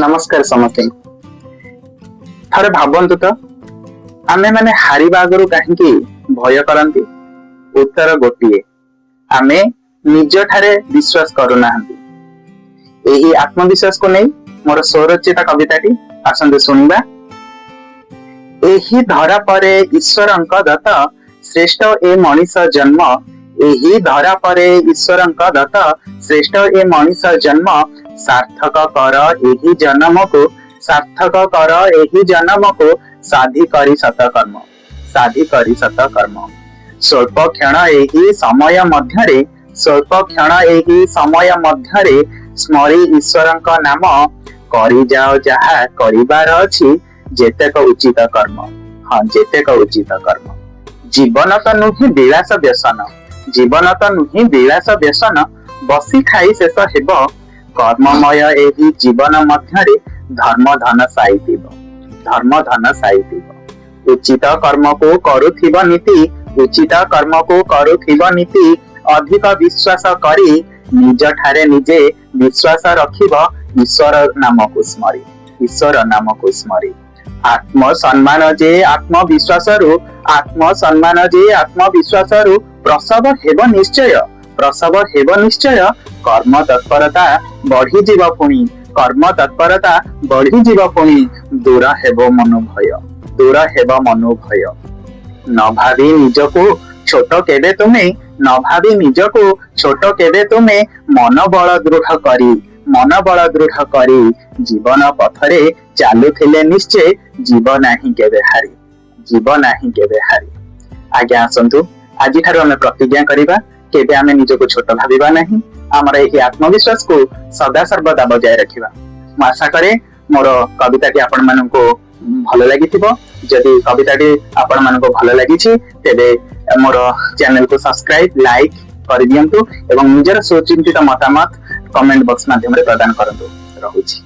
ନମସ୍କାର ସମସ୍ତଙ୍କୁ। ଥରେ ଭାବନ୍ତୁ ତ, ଆମେ ମାନେ ହାରିବା ଆଗରୁ କାହିଁକି ଭୟ କରନ୍ତି? ଉତ୍ତର ଗୋଟିଏ, ଆମେ ନିଜ ଠାରେ ବିଶ୍ୱାସ କରୁନାହାନ୍ତି। ଏହି ଆତ୍ମବିଶ୍ୱାସକୁ ନେଇ ମୋର ସ୍ୱରଚିତ କବିତାଟି, ଆସନ୍ତୁ ଶୁଣିବା। ଏହି ଧରା ପରେ ଈଶ୍ୱରଙ୍କ ଦତ୍ତ ଶ୍ରେଷ୍ଠ ଏ ମଣିଷ ଜନ୍ମ। ଏହି ଧରା ପରେ ଈଶ୍ୱରଙ୍କ ଦତ୍ତ ଶ୍ରେଷ୍ଠ ଏ ମଣିଷ ଜନ୍ମ। ସାର୍ଥକ କର ଏହି ଜନ୍ମକୁ, ସାର୍ଥକ କର ଏହି ଜନ୍ମକୁ, ସାଧି କରି ସତକର୍ମ, ସାଧି କରି ସତକର୍ମ। ସ୍ୱଳ୍ପ କ୍ଷଣ ଏହି ସମୟ ମଧ୍ୟରେ, ସ୍ୱଳ୍ପ କ୍ଷଣ ଏହି ସମୟ ମଧ୍ୟରେ, ସ୍ମରି ଈଶ୍ୱରଙ୍କ ନାମ, କରିଯାଅ ଯାହା କରିବାର ଅଛି ଯେତେକ ଉଚିତ କର୍ମ। ହଁ, ଯେତେକ ଉଚିତ କର୍ମ। ଜୀବନ ତ ନୁହେଁ ବିଳାସ ବ୍ୟସନ, ଜୀବନ ତ ନୁହେଁ ବିଳାସ ବ୍ୟସନ, ବସି ଖାଇ ଶେଷ ହେବ। କର୍ମମୟ ଏହି ଜୀବନ ମଧ୍ୟରେ ଧର୍ମ ଧନ ସାଇଥିବ, ଧର୍ମ ଧନ ସାଇଥିବ। ଉଚିତ କର୍ମକୁ କରୁଥିବ ନୀତି, ଉଚିତ କର୍ମକୁ କରୁଥିବ ନୀତି, ଅଧିକ ବିଶ୍ୱାସ କରି, ନିଜ ଠାରେ ନିଜେ ବିଶ୍ୱାସ ରଖିବ ଈଶ୍ୱର ନାମକୁ ସ୍ମରି, ଈଶ୍ୱର ନାମକୁ ସ୍ମରି। ଆତ୍ମ ସମ୍ମାନ ଯେ ଆତ୍ମବିଶ୍ୱାସରୁ, ଆତ୍ମ ସମ୍ମାନ ଯେ ଆତ୍ମବିଶ୍ୱାସରୁ ପ୍ରସବ ହେବ ନିଶ୍ଚୟ, ପ୍ରସବ ହେବ ନିଶ୍ଚୟ। କର୍ମ ତତ୍ପରତା ବଢିଯିବ ପୁଣି, କର୍ମ ତତ୍ପରତା ବଢିଯିବ ପୁଣି, ଦୂର ହେବ ମନୋଭୟ, ଦୂର ହେବ ମନୋଭୟ। ନ ଭାବି ନିଜକୁ ଛୋଟ କେବେ ତୁମେ, ନ ଭାବି ନିଜକୁ ଛୋଟ କେବେ ତୁମେ, ମନୋବଳ ଦୃଢ କରି, ମନୋବଳ ଦୃଢ କରି, ଜୀବନ ପଥରେ ଚାଲୁଥିଲେ ନିଶ୍ଚୟ ଯିବ ନାହିଁ କେବେ ହାରି, ଯିବ ନାହିଁ କେବେ ହାରି। ଆଜ୍ଞା, ଆସନ୍ତୁ ଆଜିଠାରୁ ଆମେ ପ୍ରତିଜ୍ଞା କରିବା, କେବେ ଆମେ ନିଜକୁ ଛୋଟ ଭାବିବା ନାହିଁ। ଆମର ଏହି ଆତ୍ମବିଶ୍ୱାସକୁ ସଦା ସର୍ବଦା ବଜାୟ ରଖିବା। ମୁଁ ଆଶା କରେ ମୋର କବିତାଟି ଆପଣମାନଙ୍କୁ ଭଲ ଲାଗିଥିବ। ଯଦି କବିତାଟି ଆପଣମାନଙ୍କୁ ଭଲ ଲାଗିଛି, ତେବେ ମୋର ଚ୍ୟାନେଲକୁ ସବସ୍କ୍ରାଇବ, ଲାଇକ୍ କରିଦିଅନ୍ତୁ ଏବଂ ନିଜର ସୁଚିନ୍ତିତ ମତାମତ କମେଣ୍ଟ ବକ୍ସ ମାଧ୍ୟମରେ ପ୍ରଦାନ କରନ୍ତୁ। ରହୁଛି।